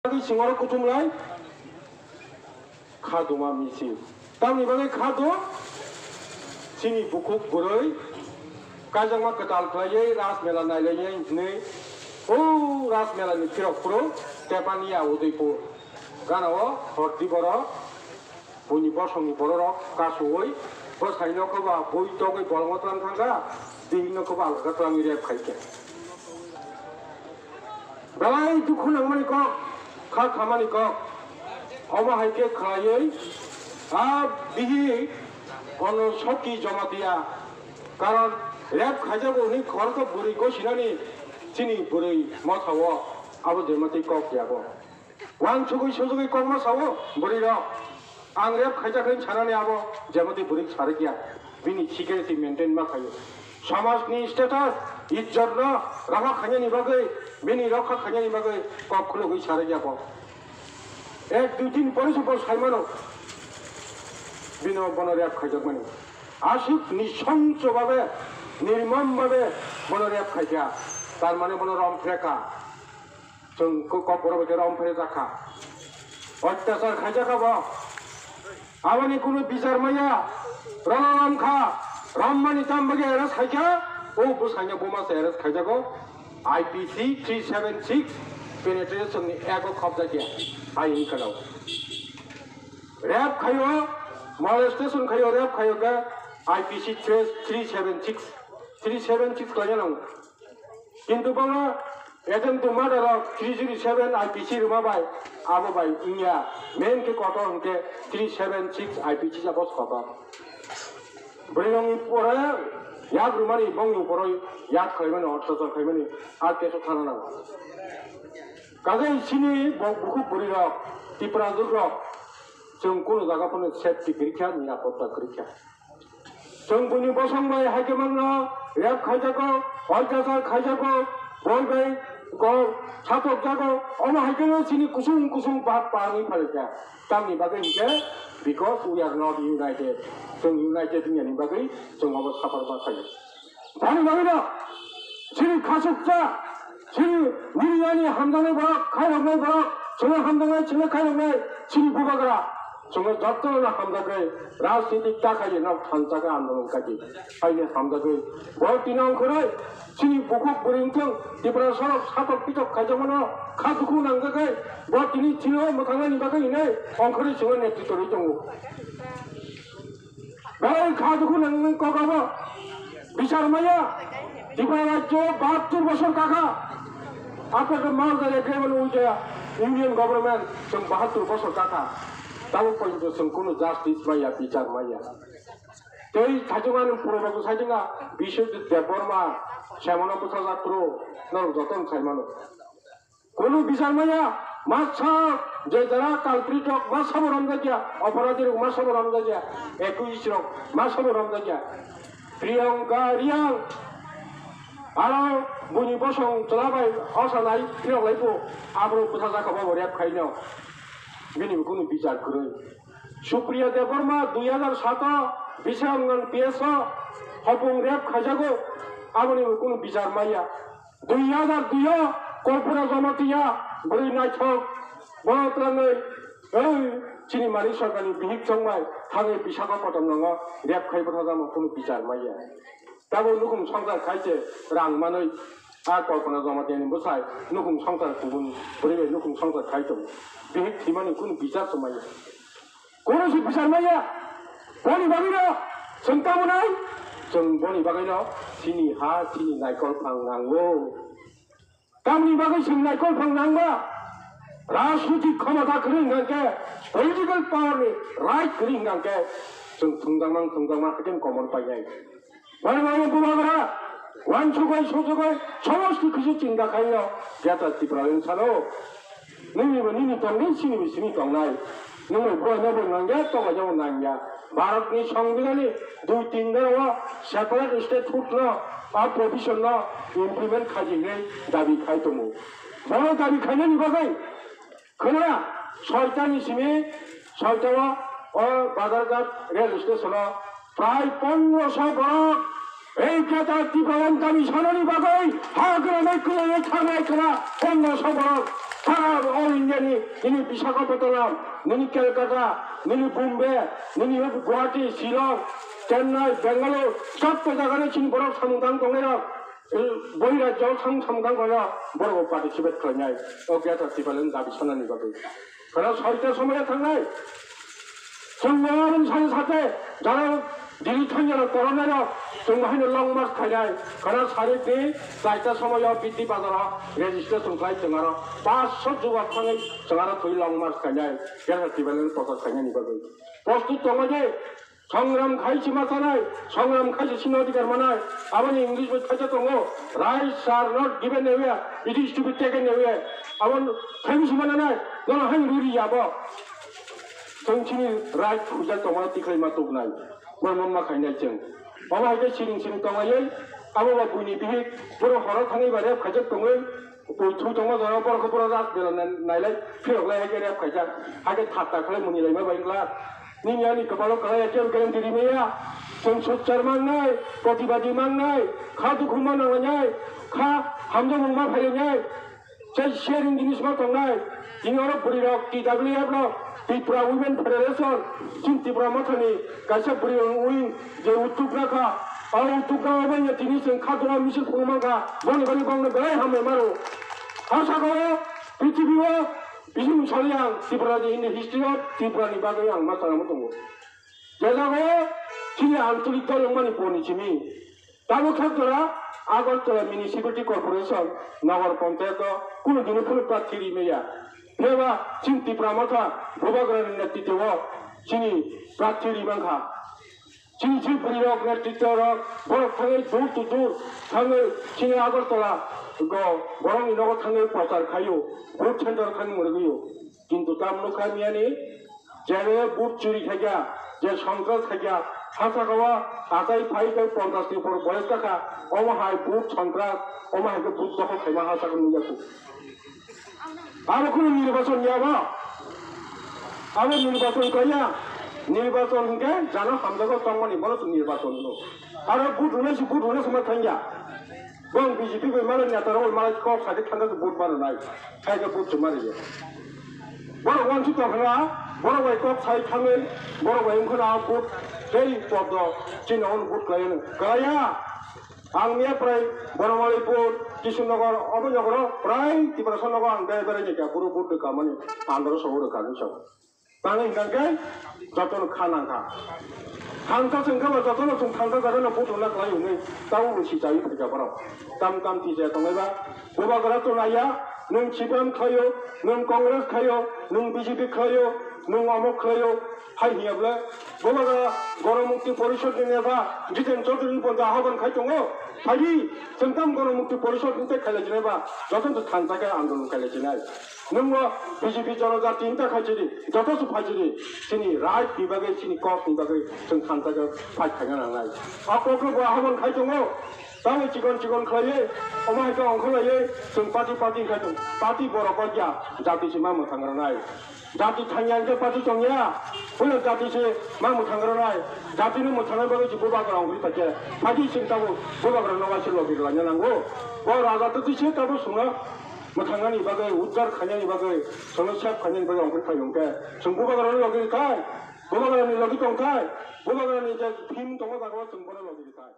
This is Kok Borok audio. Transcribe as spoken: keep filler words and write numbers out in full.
Bagwi singoro kuchumlai khaduma misil. Tamni bagwi khadu chini bukhuk bwrwi kaijakma kwtal khlaiwi Rajmela nailainai hinwi o Rajmelani phirok phuru Tepania Udaipur ganao horti borok buini bosongni bororok kasowi bwsai nokho ba bui togwi bolongo twlang thangkha, bihik nokho ba alkha twlangwi rep khaikha. Belai dukhu nangmani kok, kha khamani kok. Omo hai khe khlaiwi a bihik bono soki joma diya. Karon rep khaijago hwnwi khoroksa bwrwi gosinani chini bwrwi motha-o abo jematwi kok yabo. Wansugwi sujugwi kokma sao bwrwirok. Ang rep khaijak hwn sanani abo jemotwi bwrwi sarikya. Bini secrecy maintain ma khaio. Samajni status, ijjotno rokha khainani bagwi, bini rokha khainani bagwi kok khulugwi sarikya bo. Ek dui din pore se bo saimano. Bino bono rep khaijakmani. Aswk nisongcho babe, nirmom babe bono rep khaikha. Tar mane bono rom phreka. Chwng kok borok bai khe rom phre jakha. Otyachar khaijak abo. Aboni kunu bichar maya. Rono rom kha. Rom mani tam bagwi arrest khaikha. O bwsanya buma se arrest khaijago. I P C three seven six penetration ni ego khobjakya. Hai hinwi khwlao. Rape khaio, molestation khaio, rape khaio khe I P C three seven six, three seven six khlaina nango. Kintu bono attempt to murder rok three zero seven I P C rwma bai, abo bai wngya. Main khe kotor hwnkhe three seven six I P C jabo kotor. Bwrwi rokni pore yak rwmani, bongni uporo yak khlaimani, otyachar khlaimani, a case o thana nango. Kaje chini bo-, bukhuk bwrwi rok, Tiprajwk rok, chwng kunu jaga phano safety kwrwi kha, nirapotta kwrwi kha. Chwng buini bosong bai haikhe mangno rape khaijago, otyachar khaijago, boi bai go satokjago, omo haikhe no chini kusung kusung bak pangwi phalikha. Tamni bagwi hinkhe, because we are not united. Chwng united wngya ni bagwi chwng obo suffer ma khaio. Tamni bagwi no chini khasukcha, chini nini ani hamjaknai borok, khairoknai borok, chwngno hamjaknai, chwngno khairoknai, chini bubagra. Chwngno jotono hamjagwi rajnitik ta khaidi no thansa khe andolon khaidi. Haini hamjagwi bo tini ongkhorwi chini bukhuk bwrwi wngthang Tiprasa rok satok pitok khaijakmano kha dukhu nangjagwi bo tini chini o mwthangnani bagwi hinwi ongkhorwi chwngno netritw rwi tongo. Belai kha dukhu nangni kok abo. Bichar maya. Tripura rajyo bahattur bosor kakha. After the merger agreement with the Union Government, chwng bahattur bosor kakha. Tabuk porjonto chwng kunu justice maya, bichar maya. Tei thaichukmani purbo saijwkha Biswajit Debbarma, Semana bwsajak phuru, norok jotono saimano. Kunu bichar maya, masa je jara culprit rok masa bo romjakya, oporadhi rok masa bo romjakya, accused rok masa bo romjakya. Priyanka Reang, aro buini bosong chwla bai hosa nai phirok lai phu, aborok bwsajak kha bo rape khaino, bini bo kunu bichar kwrwi. Supriya Debbarma dui hajar sato Bisramganj P S o hopung rape khaijago, aboni bo kunu bichar maya. Dui hajar dui o Kalpana Jamatia bwrwi naithok, bono twlangwi, ei, chini Manik Sarkarni bihik chongmai thangwi Visakhapatnam nango rape khai bwthajama kunu bichar maya. Tabuk nukhung swngchar khai se rang manwi a Kalpana Jamatiani bwsai nukhung swngchar kubun bwrwi bai nukhung swngchar khai tongo. Bihik thwimani kunu bichar se maya. Kunu se bichar maya. Boni bagwino chwng tamo nai? Chwng boni bagwino chini ha, chini naikol phang nango. Tamni bagwi chwng naikol phang nangba? Rajnitik khomota kwrwi hwnkhe, political power ni right kwrwi hwnkhe, chwng thwngjakma, thwngjakma hakhe komor painai. Boni bagwi bubagra, wansugwi, sujugwi, somosti khusi chinta khaio, Greater Tipraland salo. Nini bo nini tongnai, chini bo chini tongnai. Nini bo boino bo nangya, togo jabo nangya. Bharat ni Songbidan ni dui tin daro o separate state hood no, a provision no implement khaji hinwi dabi khai tongo. Bono dabi khainani bagwi khwna soita ni simi soita o, o Badharghat rail station o prai pondroso borok Ei Greater Tipraland dabi sanani bagwi ha gwnangwi kwlaiwi thangnai khwna pondroso borok sara all India ni, nini Visakhapatnam, nini Kolkata, nini Bombay, nini Guwahati, Shillong, Chennai, Bangalore, jotto jagani chini borok samung tang tongnairok, eh, boi rajyo samung samung tang tongnai borok participate khlainai o Greater Tipraland dabi sanani bagwi. Khwna soita somoya thangnai. Chwng bo aboni sani sate jara Delhi thangya rok koronai rok chwng bo haino long march khainai. Khwna sari di saita somoya B D bazar o registration khlai chwng aro paanch sho juwak thangwi chwng aro thwi long march khainai. Greater Tipraland ni prochar khainani bagwi. Prostut tongo je songram khai se ma sanai, songram khai se sini adhikar manai. Aboni English bai khaijak tongo, "Rights are not given away, it is to be taken away." Abo khaimi se mananai, nono haino riri ya bo. Chwng chini right khujak tongmano tikhlai ma tuknai, borok ma khainai chwng. Omo hai khe siring siring tongmani, abo ba buini bihik, borok horo thangwi ba rep khaijak tongwi, bui thu tongma jora borok khe borok ras bela nai-, nailai, phirok lai hai khe rep khaijak, hai khe thatta khlai muni laima bai wngla. Nini ani kwpalo kwlai ya kebo guarantee rimaya. Chwng sochar mangnai, protibadi mangnai, kha dukhu ma nanglainai, kha hamjakmung ma phailainai. Chai sharing jinis ma tongnai. Tini oro bwrwi rok T W F rok, Tripura Women Federation, chini Tripura Mothani kaisa bwrwi rok wing je utukra kha. O utukra o bangya tini chwng kha dura misil phunuk mankha. Boni bagwi bongno belai hambai maro. Ha saka o, prithibi o, bising sali ang Tripura ni in the history of Tripura ni bagwi ang ma sana mutungo. Jelago chini antolik dol wngmani poni simi. Tabuk khe jora Agartala Municipality Corporation, Nagar Panchayat o kunu dino phano prarthi rimaya. Phiyaba chini Tipra Motha Bubagrani netritwo chini prarthi rimankha. Chini chini bwrwi rok netritwo rok borok thangwi door to door thangwi chini Agartala go borokni nogo thangwi prochar khaio, vote center thangwi mwrwgwio. Kintu tam nukha miyani jebe vote churi khaikha, je sontras khaikha, ha saka o achai phai khe ponchash ni upor boyos kakha, omo hai vote sontras, omo hai khe vote dokhol khaima ha saka nukya kho. Abo kunu nirbachon ya ba? Abo nirbachon kaya? Nirbachon hwnkhe jano hamjago tongmani bono chwng nirbachon hwno. Aro vote rwnai se vote rwna se ma thangya. Bong B J P bai malai neta rok malai kok sadi thangka se vote ma rwnai. Khaika vote se ma rwya. Borok wansuk tongkha, borok bai kok sai thangwi, borok bai wngkhana vote tei poddo chini ono vote khlai hwno. Khlaiya. Ang miya prai Bonomali vote, Kishunagar, obo nogoro prai Tiprasa nogo ang bere bere ni kha, boro vote rwkha mani, andro sobo rwkha ni sao. Tangwi hwnkha khe jotono kha nangkha. Thansa se wngkha ba jotono chwng thansa jaga no vote rwna khlai hwnwi tabuk bo si chai phaikha borok. Tam tam tisa tongnai ba. Bubagra to naiya, nwng C P M khlaio, nwng Congress khlaio, nwng B J P khlaio, nwng omok khlaio, hai hiya bwle. Bubagra Gauna Mukti Porishod ni neta Jiten Chaudhury bo da ahban khai tongo. Phaidi, chwng tam Gauna Mukti Porishod ni tei khailai jinai ba, jotono thansa khe andolon khailai jinai. Nwng bo B J P Jonojati hinta khai chiri, joto se phai chiri, chini right ni bagwi, chini kok ni bagwi chwng thansa khe fight khaina nangnai. A kok no bo ahban khai tongo, tamo chikon chikon khlaiwi, omo hai khe ongkholaiwi, chwng party party khai tong, party borok kok ya, jati se ma mwthang rwnai. Jati thangya hwnkhe party tongya, puila jati se ma mwthang rwnai, jati no mwthangnai bagwi se bubagra ongkholai paikhe, phaidi chwng tamo bubagra no waisa logi rwlaina nango. Bo raja twi se tamo chwngno mwthangnani bagwi, uddhar khainani bagwi, chwngno save khainani bagwi ongkhorwi phai hwnkhe, chwng bubagrani logi rwthai, bubagrani logi tongthai, bubagrani je film tongo jaga o chwng bono logi rwthai.